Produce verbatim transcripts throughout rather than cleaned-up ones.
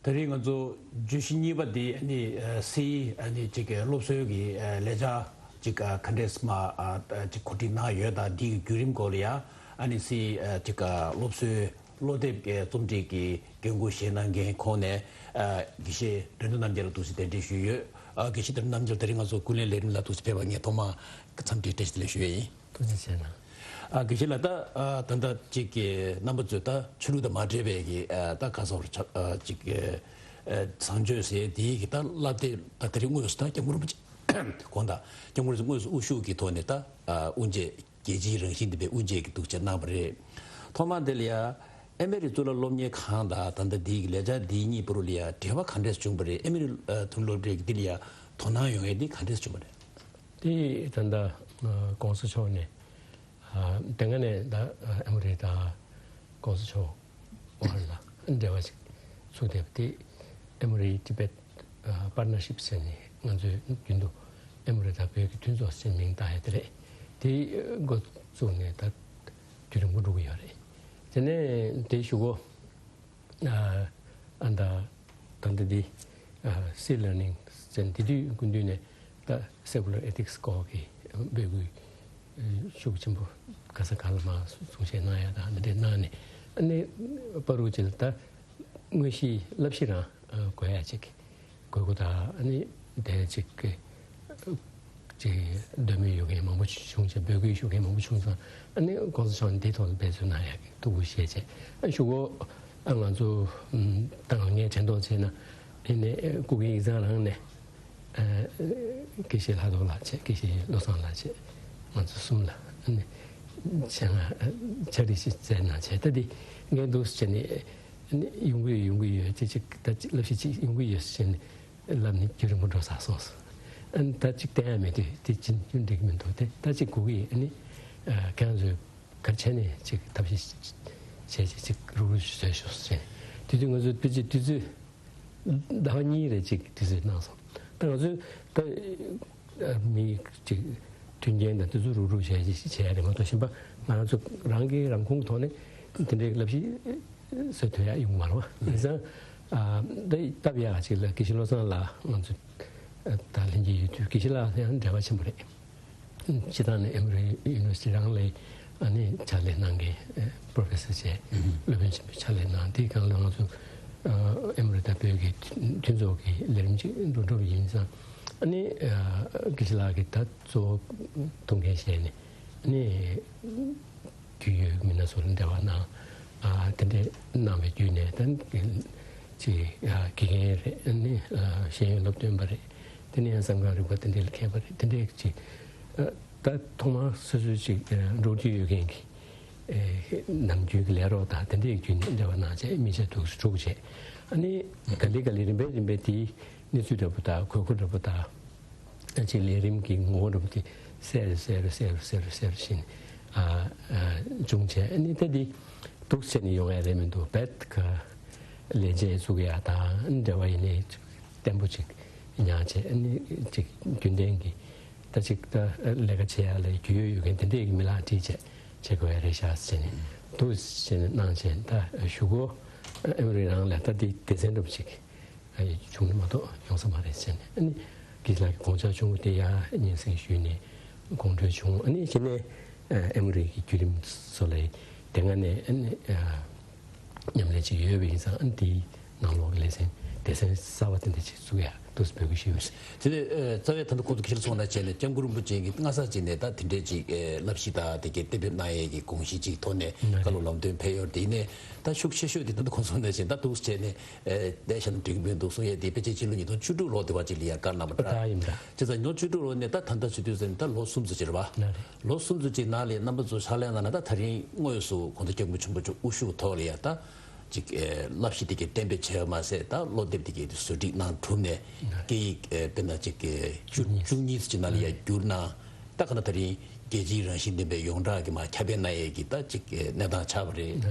ད་རེས་ང་ཚོ་བརྗོད་གཞི་གཉིས་པ་འདི་ཨ་ནི་ཨ་སིའི་ཨ་ནི་ཅིག་སློབ་གསོའི་གི་ཨ་ལས་འཆར་ཅིག་ཨ་ག་འདྲས་མ་ཨ་ཅིག་གོ་སྒྲིག་གནང་ཡོད་དང་འདིའི་བརྒྱུད་རིམ་སྐོར་ལ་ཡ་ཨ་ནི་སིའི་ཨ་ཅིག་ཨ་སློབ་གསོའི་སློབ་དེབ་ཀྱི་རྩོམ་སྒྲིག་གི་འགན་འཁུར་བཞེས་གནང་མཁན་ཁོང་ནས་ཨ་དགེ་བཤེས་དོན་གྲུབ་རྣམ་རྒྱལ་ལ་ཐུགས་རྗེ་གདན་འདྲེན་ཞུས་ཡོད། ཨ་དགེ་བཤེས་དོན་གྲུབ་རྣམ་རྒྱལ་ད་རེས་ང་ཚོ་ཀུན་གླེང་ལས་རིམ་ལ་ཐུགས་རྗེ་ཕེབས་པ་ངས་ཐོག་མར་འཚམས་འདྲི་བཀྲ་ཤིས་བདེ་ལེགས་ཞུ་ཡས་ཡིན། ཐུགས་རྗེ་ཆེ་གནང་། ཨ་དགེ་བཤེས་ལགས། ད་ཨ་ད་ལྟ་ཅིག་གི་རྣམ་པ་ཚོས་ད་ཆོས་ལུགས་དང་མ་འབྲེལ་བའི་གི་ཨ་ད་ག་སོགས་ཆ་ཨ་ཅིག་གི་ཨ་བཟང་སྤྱོད་ཟེར་དེའི་གི་ད་བསླབ་དེབ་ད་དེ་རིང་དངོས་སུ་ད་སྐྱབས་མགོན་རིན་པོ་ཆེ་དགོངས་དག་སྐྱབས་མགོན་རིན་པོ་ཆེ་དངོས་སུ་དབུ་བཞུགས་ཀྱི་ཐོག་ནས་ད་ཨ་དབུ་འབྱེད་རྒྱལ་སྤྱིའི་རང་བཞིན་ལྡན་པའི་དབུ་འབྱེད་ཀྱི་འདུག་ཅེས་གནང་བ་རེད། ཐོག་མར་དེ་ལ་ཡ་ཨེ་མི་རི་གཙུག་ལག་སློབ་གཉེར་ཁང་དང་ད་ལྟ་འདིའི་གི་ལས་འཆར་འདི་གཉིས་བར་ལ་ཡ་འབྲེལ་བ་ག་འདྲས་བྱུང་བ་རེད། ཨེ་མི་རི་ཨ་དོན་སློབ་གྲྭའི་གི་འདི་ལ་ཡ་དོ་སྣང་ཡོང་ཡས་འདི་ག་འདྲས་བྱུང་བ་རེད། དེ་ད་ལྟ་ཨ་༸གོང་ས་མཆོག་ནས་ཨ་དེ་སྔ་ནས་ད་ཨ་ཨེ་མོ་རི་དང་༸གོང་ས་མཆོག་དབར་ལ་འབྲེལ་བ་ཞིག་ཚུགས་བསྡད་པ་དེ་ཨེ་མོ་རི་ཊི་བེཊ་ཨ་པར་ཊ་ནར་ཤིབ་ཟེར་ནས་ང་ཚོས་རྒྱུན་དུ་ཨེ་མོ་རི་དང་བོད་ཀྱི་མཐུན་ཚོགས་ཟེར་མིང་བཏགས་ཡ་དེ་རེད། དེ་འགོ་བཙུགས་ནས་ད་བརྒྱུད་རིམ་འགོ་འགྲོ་གི་ཡོད་རེད། དེ་ནས་དེ་གཞུག་གུ་ཨ་ཨ་ད་ད་ལྟ་འདི་ཨ་སི་ལར་ནིང་ཟེར་འདི་དུས་སྐུ་མདུན་ནས་ད་སེ་ཀུ་ལར་ཨེ་ཐིག་སི་སྐོར་གྱི་འབོད་སྐུལ་ཤུགས་ཆེན་པོ་ག་ས་ག་ལ་མར་གསུང་བཤད་གནང་ཡ་དང་འདི་འདྲ་གནང་ནས་ཨ་ནི་བར་དུ་ཅིག་ད་དངོས་གཞི་བསླབ་གཞི་རང་དགོས་ཡ་ཅིག་དགོས་མཁོ་དང་ཨ་ནི་དེ་ཅིག་གི་ཅིག་འདོད་མོས་ཡོད་མཁན་མང་པོ་བྱུང་ཙང་འབོད་སྐུལ་ཞུ་མཁན་མང་པོ་བྱུང་ཙང་ཨ་ནི་༸གོང་ས་མཆོག་འདི་ཐོག་ལ་འབད་བརྩོན་གནང་ཡག་གི་ཐུགས་ཁུར་བཞེས་བྱས་ཨ་གཞུག་གུ་ཨ་ང་ཚོ་ད་ངས་དྲན་ཐོག་བྱས་ན་ཨ་ནི་སྐུ་སྒེར་ཡིག་ཚང་རང་ནས་ཨ་དགེ་བཤེས་ལྷག་རྡོར་ལགས་བྱས་དགེ་བཤེས་བློ་བཟང་ལགས་བྱས་ང་ཚོ་གསུམ་ལ་ཨ་ནི་ཕྱག་ཕྱག་བྲིས་ཤིག་བསྩལ་གནང་བྱས་ད་འདི་ངས་འདུག་སེ་བྱས་ནས་ཨ་ནི་ཡོང་གི་ཡོད་ཡོང་གི་ཡོད་ཅེས་ཅིག་ད་ཅིག་བསླབ་གཞི་ཅིག་ཡོང་གི་ཡོད་ཟེར་ནས། ལབ་ནས་བརྒྱུད་རིམ་པ་འགྲོ་ཚར་སོང་། ཨ་ནི་ད་ཅིག་བསྟན་ཡ་མེད་དུས་དེ་ཅི་ཡོང་འགྲིག་གི་མི་འདུག་དེ་ད་ཅིག་སྒུག་གི་ཡིན། ཨ་ནི་ཨ་ཁྱེད་རང་ཚོས་ག་རེ་བྱས་ནས་ཅིག་ཐབས་ཤེས་བྱས་བྱས་ཅིག་རུག་རུག་བཟོས་ཤོག་ཟེར་ནས་དེ་དུས་ང་ཚོས་དཔེ་ཅིག་དུས་ཚོད་ཟླ་བ་གཉིས་རེ་ཅིག་དུས་ཚོད་གནང་སོང་། ད་ང་ཚོས་ད་ཨ་མི་ཅིག་མཐུན་རྐྱེན་དང་དེ་ཚོ་རུག་རུག་བྱས་བྱས་བྱས་རེད་མ་གཏོགས་གཞན་པ་ང་རང་ཚོ་རང་གི་རང་ཁོངས་ཐོག་ནས་དེ་འདྲའི་བསླབ་གཞི་བཟོ་ཐུབ་ཡ་ཡོང་གི་མ་རེད་བ། ཡིན་ཙང་ཨ་འདི་སྟབས་ཡག་ཅིག་ལ་དགེ་བཤེས་བློ་བཟང་ལགས་ང་ཚོ་ཨ་ད་ལྷན་རྒྱས་ཡོད་དུས་དགེ་བཤེས་ལགས་ཡང་འབྲེལ་བ་ཆེན་པོ་རེད། སྤྱིར་བཏང་ནས་ཨེ་མོ་རི་ཡུ་ནི་ཝར་སི་ཊི་རང་ལ་ཨ་ནི་ཕྱག་ལས་གནང་མཁན་ཨ་པོ་རོ་ཕེ་སར་བྱས་སློབ་དཔོན་ཆེན་པོའི་ཕྱག་ལས་གནང་། དེའི་སྒང་ལ་ང་ཚོ་ཨ་ཨེ་མོ་རི་དང་བོད་ཀྱི་མཐུན་ཚོགས་ཀྱི་ལས་རིམ་ཅིག་འགྲོ་འགྲོ་བ་ཡིན་ཙང་ཨ་ནི་ཨ་དགེ་བཤེས་ལགས་ཀྱིས་ད་གཙོ་བོ་ཐུགས་འགན་བཞེས་ནས་ཨ་ནི། རྒྱུས་ཡོད་མི་སྣ་ཚོ་ལ་འབྲེལ་བ་གནང་། ཨ་དེ་འདྲའི་གནང་བའི་བརྒྱུད་ནས་ད་ཅིག་ཨ་དགེ་རྒན་རེད། ཨ་ནི་ཨ་ཤེས་ཡོན་སློབ་སྟོན་པ་རེད། དེ་ནས་ཡང་གསང་སྒང་རིག་པ་དེ་འདྲའི་ལ་མཁས་པ་རེད། དེ་འདྲའི་ཅིག་ཨ་ད་ཐོག་མར་སོ་སོའི་ཅིག་ཨ་འགྲོ་རྒྱུ་ཡོད་མཁན་གྱི་ཨེ་ནམ་རྒྱུན་གྱི་ལས་རོགས་དང་དེ་འདྲའི་བརྒྱུད་ནས་འབྲེལ་བ་གནང་བྱས་མི་ཆ་དུ་དྲུག་བྱས། ཨ་ནི་ག་ལེ་ག་ལེ་རིམ་པས་རིམ་པས་དེའི་གནས་ཚུལ་འདྲ་པོ་དང་དགོས་མཁོ་འདྲ་པོ་དང་། ཅིག་ལས་རིམ་གྱི་ངོ་བོ་འདྲ་པོ་དེ་གསལ་རུ་གསལ་རུ་གསལ་རུ་གསལ་རུ་གསལ་རུ་བཞིན་ཨ་ཨ་བྱུང་བྱས། ཨ་ནི་ད་འདི་འདུག་སེ་བྱས་ནས་ཡོང་ཡ་རེད་མི་འདུག་རྦད་ཁ་ལས་བྱེད་བཙུགས་ཡ་དང་འབྲེལ་བ་ཡིན་ནའི་བརྟན་པོ་ཅིག་ཉར་བྱས། ཨ་ནི་ཅིག་རྒྱུན་ལྡན་གྱི་ད་ཅིག་ད་ལས་ཀ་བྱེད་ཡ་ལ་རྒྱུས་ཡོད་ཡོད་མཁན་དེ་འདྲས་ཀྱི་མི་ལག་ཁྲིད་བྱས་བྱེད་དགོས་ཡ་རེད་ཤག་ཟེར་ནས་འདུག་སེ་བྱས་ནས་གནང་བྱས། ད་གཞུག་གུ་ཨ་མི་རི་རང་ལ་ད་འདི་སྡེ་ཚན་འདྲ་པོ་ཅིག་ཨ་ཡི་བྱུང་ན་མ་གཏོགས་ཡོང་ས་མ་རེད་ཟེར་ནས། ཨ་ནི་དགེ་བཤེས་ལགས་ཀྱི་དགོངས་འཆར་བྱུང་བ་དེ་ཡང་སྙན་སེང་ཞུས་ནས་དགོངས་འཁྲོལ་བྱུང་། ཨ་ནི་གཞི་ནས་ཨ་ཨེ་མོ་རི་གི་བརྒྱུད་རིམ་ཚོ་ལ་དེ་སྔ་ནས་ཨ་ནི་ཨ་མཉམ་ལས་ཅིག་ཡོད་པ་ཡིན་ཙང་། ཨ་ནི་དེའི་ནང་ལོགས་ཀྱི་ལེ་ཚན་སྡེ་ཚན་གསར་བ་དེ་འདྲ་ཅིག་བཙུགས་ཡག་འདུག་སེ་འབོད་སྐུལ་ཞུས་ཡོད། དེ་ནས་ཨ་རྩ་བའི་ད་ལྟ་ཁོང་ཚོ་གི་ཆར་སོང་ན་བྱས་ནས་སྐྱབས་མགོན་རིན་པོ་ཆེ་གིས་སྔ་ས་ཅིག་ནས་ད་དེ་འདྲའི་ཅིག་ཨ་བསླབ་གཞི་དང་དེ་གའི་གཏན་འབེབས་གནང་ཡས་ཀྱི་དགོངས་གཞི་ཅིག་ཐོག་ནས་བཀའ་སློབ་ལམ་སྟོན་ཕེབས་ཡོད། དེ་ནས་ད་ཤུགས་ཆེ་ཤོས་དེ་ད་ལྟ་ཁོང་ཚོ་ནས་བྱས་ད་འདུག་སེ་བྱས་ནས། ཨེ་བསྡད་བཞག་ན་འགྲིག་གི་མི་འདུག་གསུང་ཡས་དེ་ཕལ་ཆེར་ཕྱི་ལོ་ཉིས་སྟོང་བཅུ་དྲུག་ལོ་དེ་བ་ཅིག་ལ་ཡ་བཀའ་གནང་བ་འདྲ། ད་ཡིན་འདྲ། བྱས་ཙང་ཉིས་སྟོང་བཅུ་དྲུག་ལོ་ནས་ད་ད་ལྟ་བྱེད་དུས་ཟེར་ན་ད་ལོ་གསུམ་ཙམ་ཅིག་རེད་བ། ལོ་གསུམ་ཙམ་ཅིག་ནང་ལ་རྣམ་པ་ཚོ་ཕྱག་ལས་གནང་ན། ད་ད་རིང་དངོས་སུ་གོང་ས་སྐྱབས་མགོན་ཆེན་པོ་མཆོག་དབུ་བཞུགས་ཐོག་ལ་ཡ་ད་ཅིག་ཨེ་བསླབ་གཞི་དེ་གའི་གཏན་འབེབས་བྱས་པ་མ་ཟད། ད་སློབ་དེབ་དེ་གའི་བཟོ་སྒྲིག་གནང་གྲུབ་ནས་སྐད་ཡིག་ཨེ་དཔེར་ན་ཅིག་ཨེ་བཅུ་བཅུ་གཉིས་ཙམ་ཅིག་ནང་ལ་ཡ་བསྒྱུར་གནང་། ད་ག་ན་ད་རིང་རྒྱལ་སྤྱིའི་རང་བཞིན་ལྡན་པའི་ཡོངས་གྲགས་ཀྱི་མར་ཁྱབ་སྤེལ་གནང་ཡས་ཀྱི་ད་ཅིག་གནས་སྟངས་ཆགས་པ་རེད།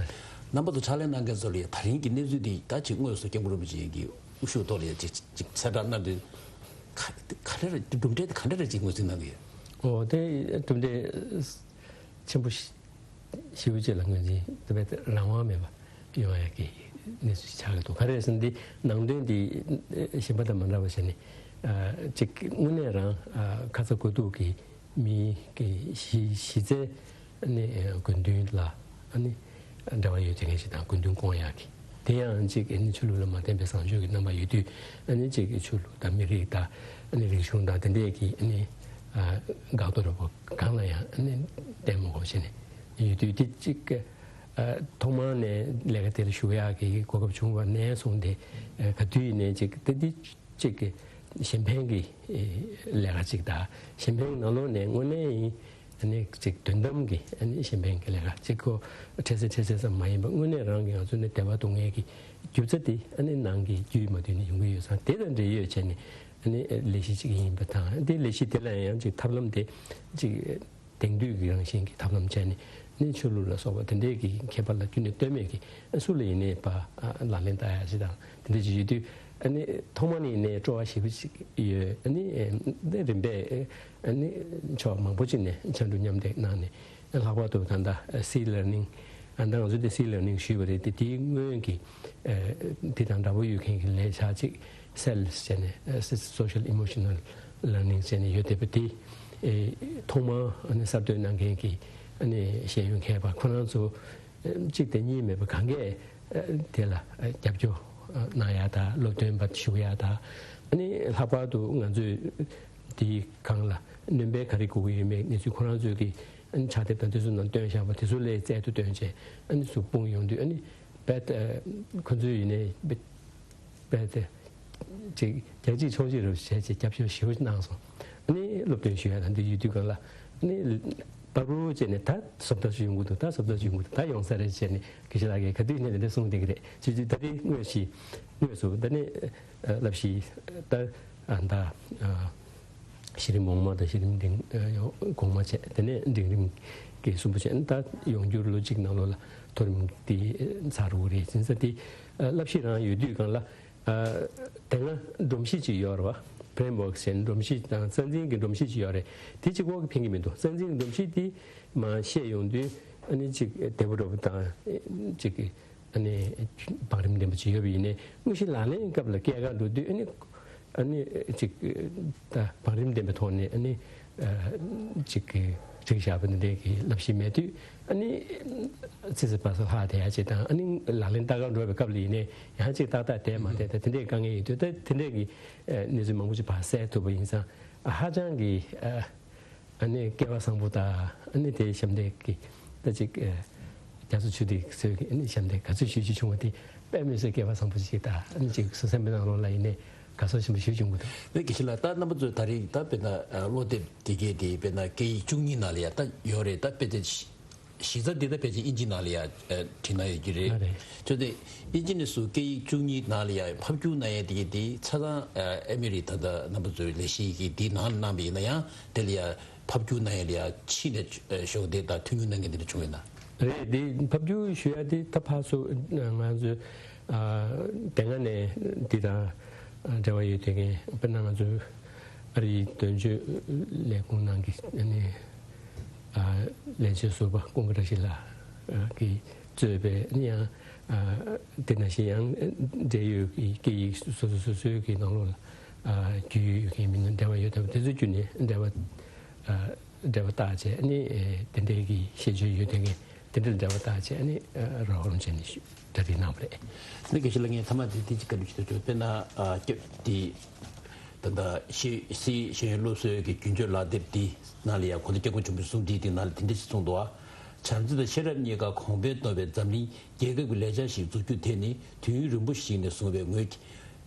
རྣམ་པ་ཚོ་ཕྱག་ལས་གནང་མཁན་ཚོ་ལ་ཡ་ད་རིང་གི་གནས་ཚུལ་འདི་ད་ཅིག་དངོས་སུ་སྐྱབས་མགོན་རིན་པོ་ཆེ་གི་དབུ་བཞུགས་ཐོག་ལ་ཡ་ཅིག་ཅིག་གསལ་བསྒྲགས་གནང་དུས་ག་ག་རེ་རེད། གྲུབ་འབྲས་དེ་ག་འདྲ་རེད་ཅིག་ངོས་འཛིན་གནང་གི་ཡོད། ཨོ་དེ་གྲུབ་འབྲས་ཆེན་པོ་ཞེ་པོ་ཅིག་ལ་ངོས་འཛིན། དེ་བས་རང་དབང་མེད་པ་ཡོང་ཡ་གི་ གནས་ཚུལ་ཆགས་ཀྱི་འདུག་ག་རེ་ཟེར་ན་འདི་ནང་དོན་འདི་གཞན་པ་དང་མ་འདྲ་བ་བྱས་ནས་ཅིག་དངོས་གནས་རང་ཁ་ཚ་དགོས་གཏུགས་ཀྱི་མི་གི་གཞི་གཞི་རྩའི་ཨ་ནི་དགོས་འདུན་ལ་ཨ་ནི་འབྲེལ་བ་ཡོད་དེ་ངེས་ཤིག་དང་དགོས་འདུན་སྐོང་ཡག་གི་དེ་ཡང་ཅིག་ཨ་ནི་ཆོས་ལུགས་ལ་མ་བརྟེན་པའི་བཟང་སྤྱོད་ཀྱི་རྣམ་པ་ཡོད་དུས་ཨ་ནི་ཅིག་ཆོས་ལུགས་དང་མི་རིགས་དང་ཨ་ནི་རིག་གཞུང་དང་དེ་འདྲས་ཀྱི་ཨ་ནི་འགག་གཏོར་ར་བ་གང་ལ་ཡང་ཨ་ནི་བརྟེན་མ་དགོས་བྱས་ནས་ཡོད་དུས་དེ་ཅིག་ཐོག་མ་ནས་ལས་ཀ་དེ་ལ་ཞུགས་ཡག་གི་གོ་སྐབས་བྱུང་བ་ནས་བཟུང་སྟེ་ག་དུས་ཡིན་ནའི་ཅིག་ད་འདི་ཅིག་གི་གཞན་ཕན་གྱི་ལས་ཀ་ཅིག་དང་གཞན་ཕན་གྱི་ནང་ལོགས་ནས་དངོས་གནས་ཡིན་ཨ་ནི་ཅིག་དོན་དམ་གྱི་ཨ་ནི་གཞན་ཕན་གྱི་ལས་ཀ་ཅིག་ཁོ་འཕྲལ་སེལ་འཕྲལ་སེལ་ཙམ་མ་ཡིན་པ་དངོས་གནས་རང་གི་ང་ཚོ་ནི་བདེ་བ་སྡུག་བསྔལ་གྱི་རྒྱུ་རྩ་དེ་ཨ་ནི་ནང་གི་རྒྱུས་མ་བཏུས་ནས་ཡོང་གི་ཡོད་ཙང་དེ་དང་འབྲེལ་ཡོད་བྱས་ནས་ཨ་ནི་ལས་གཞི་ཅིག་ཡིན་པ་དང་དེ་ལས་གཞི་དེ་ལ་ཡང་ཅིག་ཐབས་ལམ་དེ་ཅིག་དེང་དུས་ཀྱི་རང་བཞིན་གྱི་ཐབས་ལམ་སྤྱད་ནས་ནི་ཆོས་ལུགས་ལ་སོགས་པ་དེ་འདྲའི་གི་ཁྱད་པར་ལ་ཁྱོན་ནས་ལྟོས་མེད་ཀྱི་སུ་ལ་ཡིན་ནའི་པ་ལག་ལེན་བསྟར་ཡ་ཞིག་དང་དེ་འདྲ་ཅིག་ཡོད་དུས་ཨ་ནི་ཐོག་མ་ནས་ཡིན་ནའི་སྤྲོ་བ་ཞེ་པོ་ཅིག་ཡོད། ཨ་ནི་ཨེ་རིམ་པས་ཨ་ནི་ཕྱོགས་མང་པོ་ཅིག་ནས་ཕྱར་གྲུ་མཉམ་འདེགས་གནང་ནས་ལྷག་པར་དུ་ད་ལྟ་སི་ལར་ནིང་ཨ་ད་ང་ཚོ་དེ་སི་ལར་ནིང་ཞུས་པ་རེད་དེ་དེའི་སྔོན་གྱི་དེ་དང་འདྲ་པོ་ཡོད་མཁན་གྱི་ལས་འཆར་ཅིག་སེལ་ཟེར་ནས་social emotional learning ཟེར་ནས་ཡོད་བསྡད་པ་དེ་ཐོག་མར་གསར་གཏོད་གནང་མཁན་གྱི་ཤེས་ཡོན་མཁས་པ་ཁོ་རང་ཚོ་གཅིག་དང་གཉིས་མེད་པ་གང་གས་དེ་ལ་རྒྱབ་སྐྱོར་གནང་ཡ་དང་སློབ་སྟོན་པ་ཞུ་ཡ་དང་ལྷག་པར་དུ་ང་ཚོས་དེའི་སྒང་ལ་སྣོན་པ་ག་རེ་དགོས་ཀྱི་ཡོད་མེད་གནས་ཚུལ་ཁོ་རང་ཚོས་ཀྱི་ཕྱག་དེབ་དང་དེ་ཚོ་ནང་བཏོན་བཞག་པ་དེ་ཚོ་ལས་རྩལ་དུ་བཏོན་བྱས་ཨ་ནི་གཟུགས་སྤུངས་ཡོང་དུས་ཨ་ནི་རྦད་ཁོ་ཚོའི་ཡིན་ནའི་རྦད་དེ་ཅིག་རྒྱག་གཅིག་ཆོག་གཅིག་རུ་བྱས་ཅིག་རྒྱབ་སྐྱོར་ཞེ་པོ་གནང་སོང་། ཨ་ནི་སློབ་སྟོན་ཞུ་ཡ་དང་འདི་ཡོད་དུས་སྒང་ལ་ཨ་ནི་པ་རུ་བྱས་ནས་ད་བཟོ་ལྟ་ཞིག་ཡོང་གི་འདུག་ད་བཟོ་ལྟ་ཞིག་ཡོང་གི་འདུག་ད་ཡོང་ས་རེད་བྱས་ནས་དགེ་བཤེས་ལགས་ཀྱིས་ག་དུས་ནས་དེ་འདྲ་གསུངས་བསྡད་ཀྱི་རེད། བྱས་དུས་ད་དེ་དངོས་གཞི་དངོས་སུ་ད་ནི་བསླབ་གཞི་ད་ཨ་ད། གཞི་རིམ་འོག་མ་དང་གཞི་རིམ་འབྲིང་གོང་མ་བྱས་དེ་ནས་འབྲིང་རིམ་གྱི་གསུམ་པོ་བྱས་ད་ཡོང་རྒྱུར་ལོ་གཅིག་ནང་ལོགས་ལ་མཐོ་རིམ་དེ་ཚར་འགྲོ་གི་རེད། ཡིན་ཙང་དེ་བསླབ་གཞི་རང་ཡོད་དུས་སྒང་ལ་དེ་སྔ་སྒྲོམ་གཞི་ཅིག་ཡོད་རེད་བ། framework ཟེར་ནས་སྒྲོམ་གཞི་དང་རྩ་འཛིན་གྱི་སྒྲོམ་གཞི་ཅིག་ཡོད་རེད། དེ་གཅིག་པོ་གིས་ཕན་གྱི་མི་འདུག་རྩ་འཛིན་གྱི་སྒྲོམ་གཞི་དེ་མར་བཤད་ཡོང་དུས་ཨ་ནི་གཅིག་བདེ་པོ་འདྲ་པོ་དང་གཅིག་ཨ་ནི་བང་རིམ་ལྡན་པ་ཅིག་ཡོད་པ་ཡིན་ནའི་དངོས་གཞི་ལག་ལེན་སྐབས་ལ་སྐྱེལ་ག་འགྲོ་དུས་ཨ་ནི་ཨ་ནི་ཅིག་ད་བང་རིམ་ལྡན་པའི་ཐོག་ནས་ཨ་ནི་ཅིག་བསྒྲིགས་བཞག་པ་འདི་འདྲའི་གི་བསླབ་གཞི་མེད་དུས་ཨ་ནི་ཙི་ཙི་ཕ་ས་ལྷག་བསྡད་ཡ་ཅིག་དང་ཨ་ནི་ལག་ལེན་བསྟར་ག་འགྲོ་བའི་སྐབས་ལ་ཡིན་ནའི་ཡང་ཅིག་ཏག་ཏག་བསྡད་མ་བསྡད་ད་དེ་འདྲའི་དཀའ་ངལ་ཡོད་དུས་ད་དེ་འདྲའི་གི་གནས་ཚུལ་མང་པོ་ཅིག་ཕར་སེལ་ཐུབ་པ་ཡིན་ཙང་ཧ་ཅང་གི་ཨ་ནི་སྐལ་བ་བཟང་པོ་དང་ཨ་ནི་དེ་ཞབས་འདེགས་ཀྱི་ད་ཅིག་རྒྱ་མཚོ་ཆུ་ཐིགས་ཚོས་ཀྱི་ཨ་ནི་ཞབས་འདེགས་ག་ཚོད་ཞུ་རྒྱུ་བྱུང་བ་དེ་དཔེ་མི་སྲིད་སྐལ་བ་བཟང་པོ་ཞིག་དང་ཨ་ནི་ཅིག་སོ་སེམས་པའི་ནང་ལོགས་ལ་ཡིན་ནའི་དགའ་ཚོར་ཆེན་པོ་ཞིག་བྱུང་གི་འདུག་ལགས་དགེ་བཤེས་ལགས། ད་རྣམ་པ་ཚོས་ད་རེས་ད་དཔེར་ན་ཨ་སློབ་དེབ་དེ་གའི་དེ་དཔེར་ན་སྐད་ཡིག་བཅུ་གཉིས་ནང་ལ་ཡ་ད་ཡོད་རེད། ད་དཔེ་དེ་གཞི་རྩ་འདི་ད་ཕལ་ཆེར་དབྱིན་ཇི་ནང་ལ་ཡ་ཨ་བྲིས་གནང་ཡོད་ཀྱི་རེད། ལགས་རེད། ཅོ་དེ་དབྱིན་ཇི་ནས་སུ་སྐད་ཡིག་བཅུ་གཉིས་ནང་ལ་ཡ་ཕབ་བསྒྱུར་གནང་ཡ་དེ་གའི་དེ་ཆ་ཚང་ཨ་ཨ་མི་རི་ད་ད་རྣམ་པ་ཚོའི་ལས་གཞི་གི་དེ་ནང་ལ་གནང་བ་ཡིན་ན་ཡང་དེ་ལ་ཡ་ཕབ་བསྒྱུར་གནང་ཡ་ལ་ཡ་ཕྱི་ནས་ཨ་ཞོགས་དེ་དང་མཐུན་འགྱུར་གནང་མཁན་དེ་འདྲ་བྱུང་ཡོད་ན། རེད། དེ་ཕབ་བསྒྱུར་ཞུ་ཡ་དེ་ད་ཕར་ཚུར་ང་ཚོ་ཨ་དེ་སྔ་ནས་འདི་དང་འབྲེལ་བ་ཡོད་དེ་མཁན་དཔེར་ན་ང་ཚོའི་ཨ་རིའི་དོན་གཅོད་ལས་ཁུངས་ནང་གི་ཨ་ནི་ཨ་ལས་བྱེད་ཟུར་པ་ཀུན་དགའ་བཀྲ་ཤིས་ལགས་ཀྱིས་གཙོས་པའི་ཨ་ནི་ཡང་ཨ་དེ་ནང་བཞིན་ཡང་འབྲེལ་ཡོད་ཀྱི་སྐད་ཡིག་སོ་སོ་སོ་སོའི་གི་ནང་ལོགས་ལ་ཨ་རྒྱུས་ཡོད་མཁན་མི་སྣ་འབྲེལ་བ་ཡོད་དམ་དེ་ཚོ་བརྒྱུད་ནས་འབྲེལ་བ་ཨ་འབྲེལ་བ་བཏགས་བྱས་ཨ་ནི་ཨེ་དེ་འདྲའི་གི་ཤེས་བྱ་ཡོད་དེ་ངས་དེ་འདྲ་འབྲེལ་བ་བཏགས་བྱས་ཨ་ནི་ཨ་རོགས་རམ་བྱས་ནས་ཞུ་གྲ་སྒྲིག་གནང་བ་རེད། ལགས་དགེ་བཤེས་ལགས། ངས་མཐའ་མ་དེ་དེ་གཅིག་བཀའ་འདྲི་ཞུ་འདོད་བྱུང་། དཔེར་ན་ཨ་སྐྱབས་དེ་ད་ལྟ་ཤེས་སི་ཤེས་ཡོན་སློབ་གསོའི་གི་རྒྱུན་སྤྱོད་ལག་དེབ་འདི་ནང་ལ་ཡང་གོང་ས་སྐྱབས་མགོན་ཆེན་པོའི་གསུང་འཕྲིན་དེ་ནང་ལ་དེ་འདྲ་ཞིག་གསུངས་འདུག་ཨ། བྱམས་བརྩེ་དང་ཤེས་རབ་གཉིས་ཀ་གོང་འཕེལ་གཏོང་བའི་འཛམ་གླིང་རྒྱལ་ཁབ་ཀྱི་ལེགས་ཆ་ཞིག་འཛུགས་རྒྱུ་དེ་ནི་དུས་ཡུན་རིང་པོ་ཞིག་ནས་བཟུང་བའི་ངོས་ཀྱི་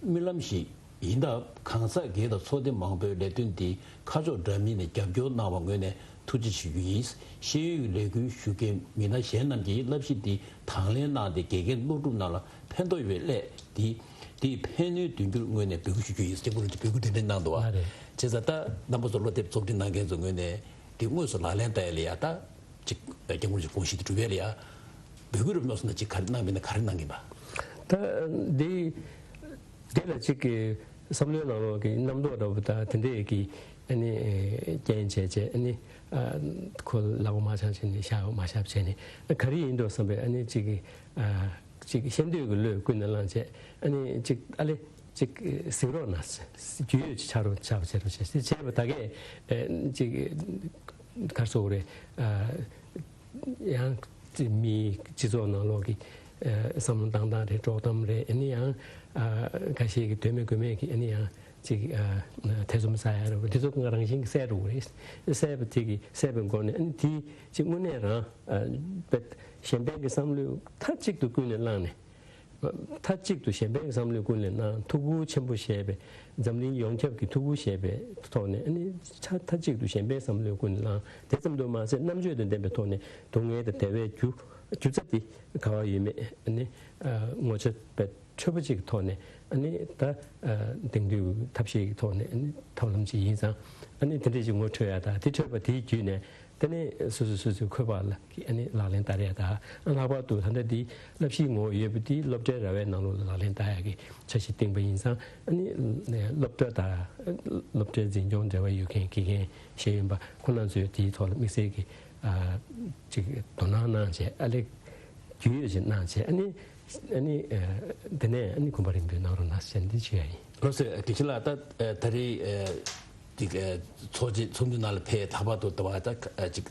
རྨི་ལམ་ཞིག་ཡིན་སྟབས། གང་ཟག་སྒེར་དང་ཚོགས་སྡེ་མང་པོའི་ལས་དོན་འདི་ཁ་ཕྱོགས་འདྲ་མིན་ནས་རྒྱབ་སྐྱོར་གནང་བར་ངོས་ནས་ཐུགས་རྗེ་ཆེ་ཞུ་རྒྱུ་ཡིན། ཤེས་ཡོན་གྱི་ལས་འགུལ་ཞུ་མཁན་མི་སྣ་གཞན་རྣམས་ཀྱིས་བསླབ་གཞི་འདི་དང་ལེན་གནང་སྟེ་དགེ་རྒན་སློབ་ཕྲུག་རྣམས་ལ་ཕན་ཐོགས་ཡོད་པའི་སླད་འདི་འདིས་ཕན་ནུས་འདོན་རྒྱུར་ངོས་ནས་འབོད་སྐུལ་ཞུ་རྒྱུ་ཡིན། སྐྱབས་མགོན་རིན་པོ་ཆེས་འབོད་སྐུལ་དེ་འདྲ་གནང་འདུག་བ། ལགས་རེད། བྱས་ཙང་ད་རྣམ་པ་ཚོ་སློབ་དེབ་རྩོམ་སྒྲིག་གནང་མཁན་ཚོ་ངོས་ནས་འདི་དངོས་སུ་ལག་ལེན་བསྟར་ཡ་ལ་ཡ་ད་ཅིག་སྐྱབས་མགོན་རིན་པོ་ཆེ་དགོངས་གཞི་དེ་སྒྲུབ་ཡ་ལ་ཡ་འབོད་སྐུལ་རབ་མནོ་སོང་ན་ཅིག་ག་རེ་གནང་མིན་ན་ག་རེ་གནང་གིན་པ། ད་འདི། དེ་ལ་གཅིག་གི་བསམ་བློའི་ནང་ལོགས་ཀྱི་རྣམ་རྟོག་འདྲ་པོ་དང་དེ་འདྲས་ཀྱི་ཨ་ནི་རྐྱེན་བྱས་བྱས་ཨ་ནི་ཁོ་ལག་པ་མ་འཆང་བྱས་ནས་ཤ་མ་བཞག་བྱས་ནས་ག་རེ་ཡིན་འགྲོ་བསམ་པའི་ཨ་ནི་གཅིག་གི་ ཅིག་ཤེས་འདོད་ཀྱི་བློས་ཀུན་ནས་བསླངས་བྱས། ཨ་ནི་ཅིག་ཨ་ལེ་ཅིག་གཟིགས་རོགས་གནང་། རྒྱུས་ཡོད་ཅིག་ཆགས་རོགས་ཆགས་པ་བྱེད་རོགས་བྱས། དེ་བྱས་པ་ད་གས་ཨེ་ཅིག་ག་རེ་ཟེར་དགོས་རེད། ཨ་ཡང་ཅིག་མིའི་སྤྱི་ཚོགས་ནང་ལོགས་ཀྱི་ཨ་བསམ་བློ་བཏང་སྟངས་རེད། དཀྲོག་གཏམ་རེད། ཨ་ནི་ཡང་ཨ་ཁ་ཤས་ཀྱི་དོན་མེད་དགོས་མེད་ཀྱི་ཨ་ནི་ཡང་ཅིག་ཨ་ཐེ་ཚོམ་ཟ་ཡ་རེད་པ། འདི་ཚོ་ང་རང་བཞིན་གྱིས་སེལ་འགྲོ་གི་རེད། སེལ་བ་དེ་གི་སེལ་བའི་སྒོ་ནས་ཨ་ནི་དེ་ཅིག་དངོས་གནས་རང་ཨ་པད་གཞན་ཕན་གྱི་བསམ་བློས་མཐའ་གཅིག་ཏུ་ཀུན་ནས་བསླངས་ནས། མཐའ་གཅིག་ཏུ་གཞན་ཕན་གྱི་བསམ་བློས་ཀུན་ནས་བསླངས། ཐུགས་ཁུར་ཆེན་པོ་བཞེས་པའི་འཛམ་གླིང་ཡོངས་ཁྱབ་ཀྱི་ཐུགས་ཁུར་བཞེས་པའི་ཐོག་ནས་ཨ་ནི་མཐའ་མཐའ་གཅིག་ཏུ་གཞན་ཕན་བསམ་བློའི་ཀུན་ནས་བསླངས། དེ་ཙམ་དུ་མ་ཟད་རྣམ་དཔྱོད་དང་ལྡན་པའི་ཐོག་ནས་སྡུག་བསྔལ་དང་བདེ་བའི་རྒྱུ་རྒྱུ་རྩ་དེ་ག་བ་ཡོད་མེད་ཨ་ནི་ངོ་ཆ་པད་འཕྲོད་པོ་ཅིག་གི་ཐོག་ནས་ཨ་ནི་ད་དེང་དུས་ཐབས་ཤེས་ཀྱི་ཐོག་ནས་ཨ་ནི་ཐབས་ལམ་ཅིག་ཡིན་ཙང་ཨ་ནི་དེ་འདྲ་ཅིག་ངོ་འཕྲོད་ཡ། ད་དེ་འཕྲོད་པ་དེའི་བརྒྱུད་ནས། དེ་ནས་སོ་སོ་སོ་སོའི་འཁོས་པ་ལ་ཨ་ནི་ལག་ལེན་བསྟར་ཡ་དང་། ལྷག་པར་དུ་ད་ལྟ་འདི་བསླབ་གཞིའི་ངོ་བོ་ཡོད་པ་འདི་སློབ་གྲྭའི་ར་བའི་ནང་ལོགས་ལ་ལག་ལེན་བསྟར་ཡ་གི་འཆར་གཞི་བཏིང་པ་ཡིན་ཙང་། ཨ་ནི་སློབ་གྲྭ་དང་སློབ་གྲྭའི་འཛིན་སྐྱོང་འབྲེལ་བ་ཡོད་མཁན་དགེ་རྒན་ཤེས་ཡོན་པ་ཁོང་རྣམ་ཚོས་དེའི་ཐོག་ལ་དམིགས་བསལ་གྱི་ཨ་ཅིག་དོ་སྣང་གནང་བྱས། ཨ་ལེ་རྒྱུས་ཡོད་ཅིག་གནང་བྱས། ཨ་ནི་ཨ་ནི་ཨ་དེ་ནས་ཨ་ནི་གོམ་པ་རིམ་པས་གནང་རོགས་གནང་ཟེར་འདི་ཞུ་ཡ་ཡིན། ལགས་སོ། དགེ་བཤེས་ལགས། ད་ད་རེས་ཅིག་ཚོགས་ཆེན་ཚོགས་འདུ་ནང་ལ་ཕེབས། ལྷག་པར་དུ་ད་བར་ད་ཅིག་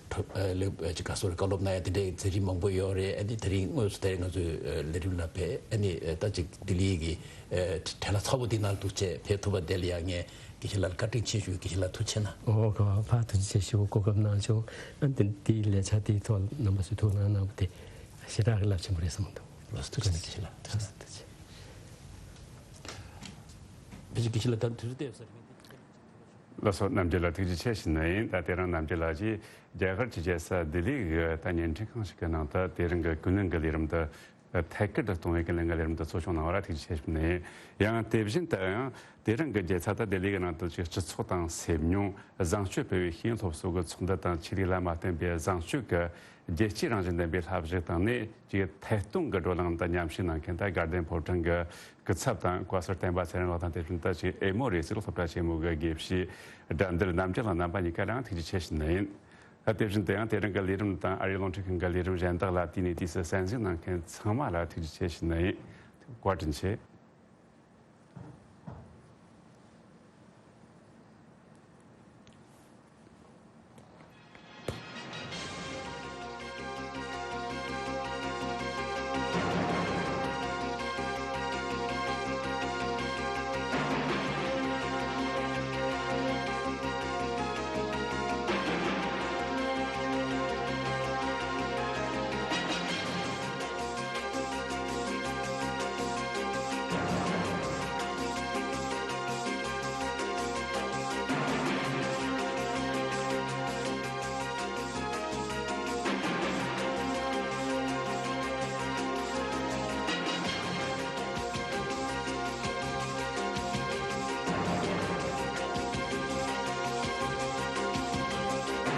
ལས་ཅིག་ག་སོ་རེ་བཀའ་སློབ་གནང་ཡ་དེ་འདྲའི་མཛད་རིམ་མང་པོ་ཡོད་རེད། ཨ་ནི་ད་རིང་དངོས་སུ་དེ་རིང་ང་ཚོའི་ལས་རིམ་ལ་ཕེབས། ཨ་ནི་ད་ཅིག་ལྡི་ལི་གི་བྲེལ་བ་ཚ་པོ་འདི་ནང་འདུག་བྱས་ཕེབས་ཐུབ་པ་དེ་ལ་ཡང་ངས་དགེ་བཤེས་ལགས་ལ་བཀའ་དྲིན་ཆེ་ཞུ། དགེ་བཤེས་ལགས་ཐུགས་རྗེ་གནང་། ཨོ་ག་བ་ཕ་ཐུགས་རྗེ་ཆེ་ཞུ། གོ་སྐབས་གནང་བྱུང་། ཨ་ནི་འདི་ལས་འཆར་འདིའི་ཐོག་རྣམ་པ་ཚོས་ཐུགས་སྣང་གནང་བ་དེ་ཞེ་དྲག་གི་རླབས་ཆེན་པོ་རེད་བསམ་གྱི་འདུག་ལགས་སོ། ཐུགས་རྗེ་གནང་། དགེ་བཤེས་ལགས། ཐུགས་རྗེ་གནང་། ཐུགས་རྗེ་ཆེ། བེ་ཅི་དགེ་བཤེས་ལགས། ད་དུས་ཚོད་ཏོག་ཙམ་རིང་། ལགས་སོ། རྣམ་རྒྱལ་ལགས་ཐུགས་རྗེ་ཆེ་ཞུ་ནི་ཡིན། ད་དེ་རིང་རྣམ་རྒྱལ་ལགས་ཀྱིས་རྒྱ་གར་གྱི་རྒྱལ་ས་ལྡི་ལི་གི་ད་བརྙན་འཕྲིན་ཁང་ཞིག་གི་ནང་དུ་དེ་རིང་གི་ཀུན་གླེང་གི་ལས་རིམ་དུ་ཐད་ཀར་དུ་གཏོང་བའི་ཀུན་གླེང་གི་ལས་རིམ་དུ་གཙོ་སྐྱོང་གནང་བ་ལ་ཐུགས་རྗེ་ཆེ་ཞུ་ནི་ཡིན། ཡང་དེ་བཞིན་དུ་ཡང་དེ་རིང་གི་རྒྱལ་ས་ད་ལྡི་ལི་གི་ནང་དུ་ཅིག་སྤྱི་ཚོགས་དང་སེམས་མྱོང་བཟང་སྤྱོད་སྤེལ་བའི་ཤེས་ཡོན་སློབ་གསོ་གི་ཚོགས་འདུ་དང་ཆོས་ལུགས་ལ་མ་བརྟེན་པའི་བཟང་སྤྱོད་ཀྱི་རྒྱལ་གཅེས་རང་བཞིན་ལྡན་པའི་བསླབ་གཞི་དང་ནི་ཅིག་ཐད་གཏོང་གི་བགྲོ་གླེང་དང་མཉམ་ཞུགས་གནང་མཁན་ད་དགའ་ལྡན་ཕོ་བྲང་གི་སྐུ་ཚབ་དང་བཀའ་ཟུར་བསྟན་པ་ཚེ་རིང་ལགས་དང་། དེ་བཞིན་དུ་ཅིག་ཨེ་མོ་རེ་ཟུར་སློབ་གྲྭ་ཆེན་མོ་གི་དགེ་བཤེས་དགྲ་འདུལ་རྣམ་རྒྱལ་ལགས་རྣམ་པ་གཉིས་ཀ་ལའང་ཐུགས་རྗེ་ཆེ་ཞུ་ནི་ཡིན། ད་དེ་བཞིན་དུ་ཡང་དེ་རིང་གི་ལས་རིམ་དང་ཨ་རིའི་རླུང་འཕྲིན་ཁང་གི་ལས་རིམ་གཞན་དག་ལ་དུས་ནས་དུས་སུ་གསན་གཟིགས་གནང་མཁན་ཚང་མ་ལ་ཐུགས་རྗེ་ཆེ་ཞུ་ནི་ཡིན། བཀའ་དྲིན་ཆེ།